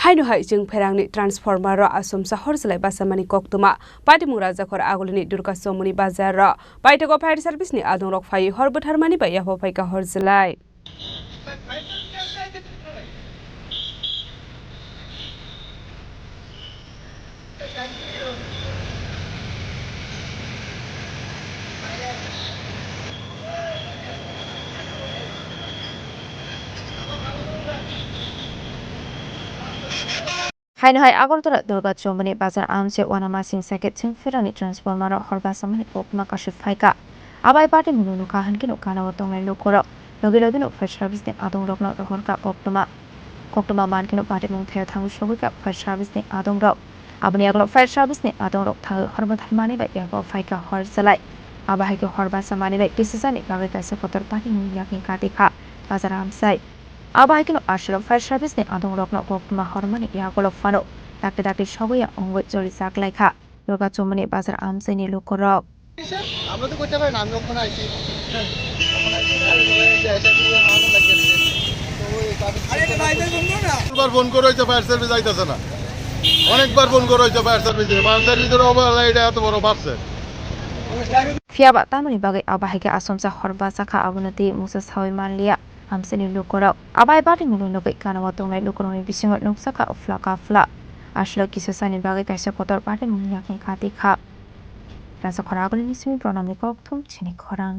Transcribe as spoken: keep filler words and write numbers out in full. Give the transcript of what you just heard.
Haino hai Chwngpherangni transformer-o asomsa hor chwlai basamani koktwma. Patimung Rajakhor agulini Durga Chowmuni bazar-o paithago fire service-ni adongrok phaiwi hor bwtharmani bai yapha phaikha hor chwlai. Haino hai Agartala Durga Chowmuni bazar amchai uanamasing sakhe Chwngpherangni transformer-o hor basamani koktwma kasui phaikha. Abai patimungno nukha hinkhe no gana-o tongnai lukurok logi logi no fire service-ni adongrokno rohorkha koktwma. Koktwma mankhe no patimung thaio thangwi sogwikha fire service-ni adongrok. Aboni yagulo fire service-ni adongrok thangwi hor bwtharmani bai yapha phaikha hor chwlai. Abo hai khe hor basamani bai kisijani bagwi kaisa kotor patimung yakni katikha bazar amchai. Abo hai kheno aswrwng fire service-ni adongrokno koktwma hormani yagulo phano dakti dakti sogwi ya wngwi cholijak laikha Durga Chowmuni bazar amchaini lukurok. আমরা তো করতে পারি না, আমি ওখানে আছি। অনেকবার ফোন করা হয়েছে ফায়ার সার্ভিস আইতেছে না, অনেকবার ফোন করা হয়েছে ফায়ার সার্ভিসে, ফায়ার সার্ভিসের অবহেলা, এটা এত বড় বাড়ছে। Phiya ba tamoni bagwi abo hai khe asomsa hor bachakha, abono tei mungsa saui manliya amchaini lukurok. Abai patimungno nugwi gana-o tongnai lukurokni bisingo nukjakha uphla kaphla. Aswk kisisani bagwi kaisa kotor patimung yakni katikha. Rajakhor agulini simi Pranamni kokthum chini khorang.